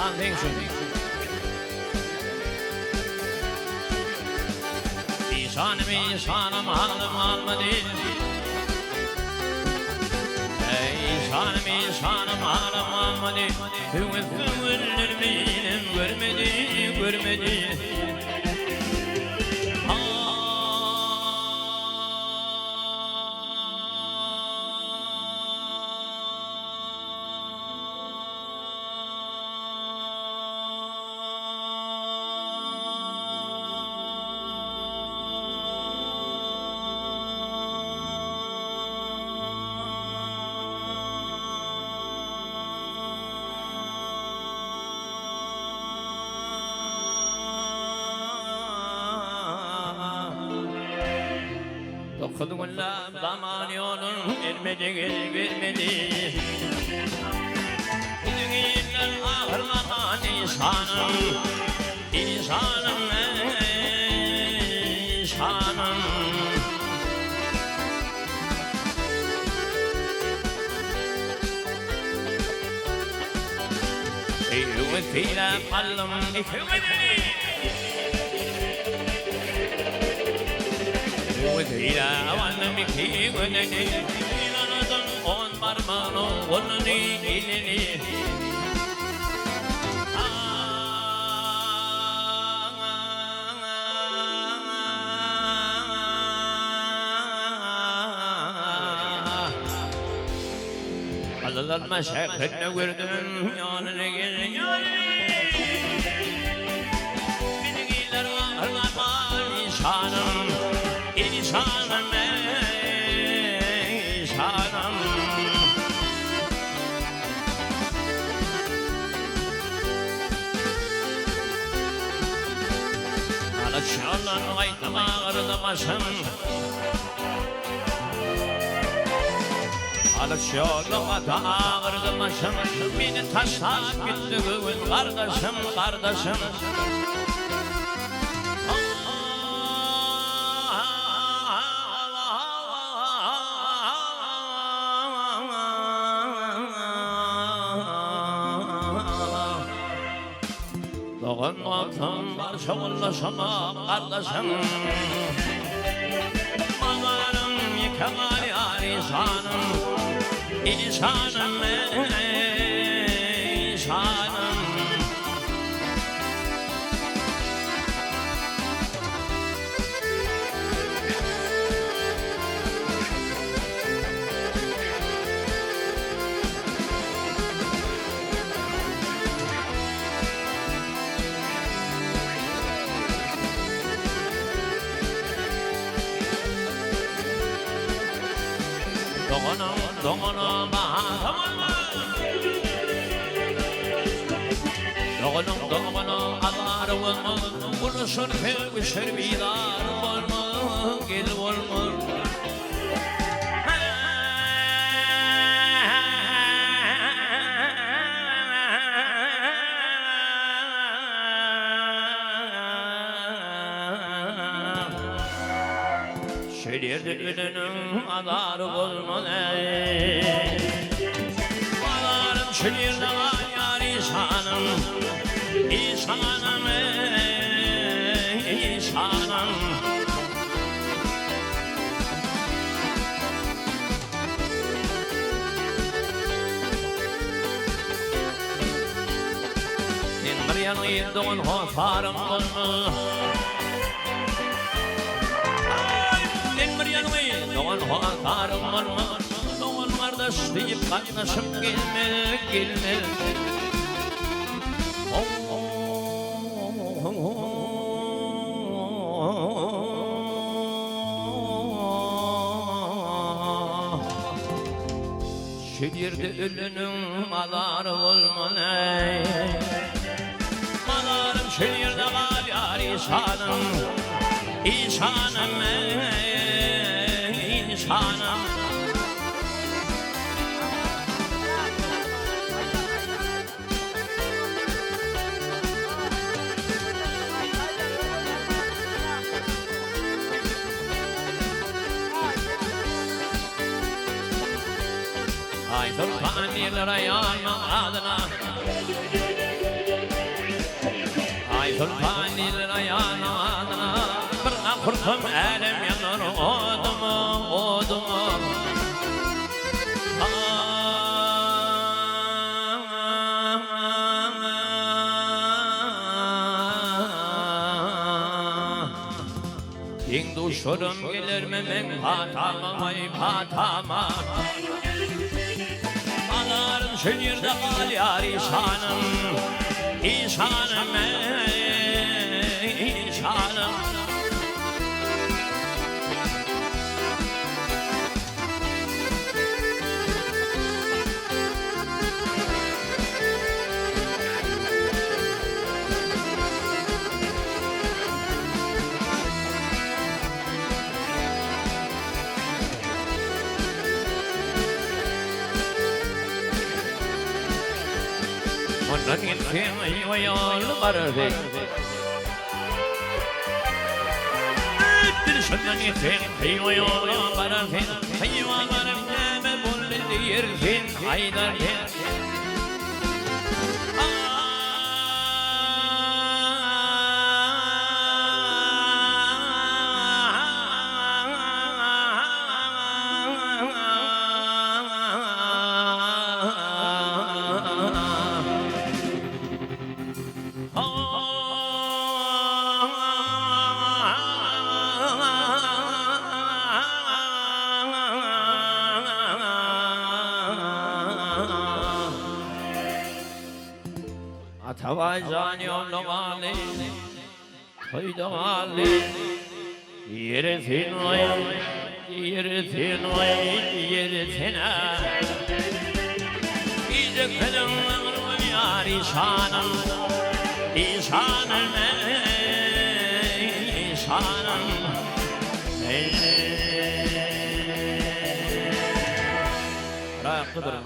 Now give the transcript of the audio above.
Al seň üçin. Işanym işanym aglym almady. Eý işanym işanym aglym almady. Höwes köňüller menem görmedi, görmedi. Dokuz günläp zaman ýolun gelmedi, gelmedi. Biziň iller ahyrlaman işanym, işanym, işanym. Öýüňi syýlap aldym iki gözeli. Öýüňi syýlap aldym iki gözeli. Sylaladym on barmagyny, goluny, elini. Alylanma şäherinde gördüm ýanyna gel ýanyna Meniň iller ahyrlaman işanym işanym işanym. Alaç ýoldan gaýtdym agyrdy başym. Alaç ýoldan gaty agyrdy başym. Meni taşlap gitdi göwün gardaşym, gardaşym. Dogan bolsam bar şowullaşamok gardaşym. Mazarym ýeke galýar işanym, işanym, işanym. Doganyň dogana bahasy bolmaz. Doganyň dogana azary bolmaz. Ulaşar sögüşer bizar bolmaz, gel bolmaz. Şol ýerde öleniň azary bolmaz eý. Azarym şol ýerde galýar işanym, işanym eý, işanym. Sen bir ýalňyz dogan hossarym bolma. Sen bir ýalňyz dogan hossarym bolma. Dogan gardaş diýip gatnaşyp gelme, gelme. Şol ýerde öleniň mazary bolmaly. Mazarym şol ýerde galýar işanym, işanym, işanym. Aýsoltan diýerler aýalymyň adyna. Aýsoltan diýiler aýalyň adyna. Bir akursam älem ýanar oduma, oduma. Deň-duşlarym gelermi meň patama, waý patama. Mazarym şol ýerde galýar işanym, işanym, eý, işanym. Mundan gitseň ýol barardy. Ötdür şundan gitseň ýol bararsyň. Hywa baryp näme boldy diýersiň, aýdarsyň. Atabaý jan ýolda galdy, toýda galdy. Ýere sen oý, ýere sen oý, ýere sen-ä. Gije kölüň agyr bolýar işanym, işanym eý, işanym eý. Rahatda duruň.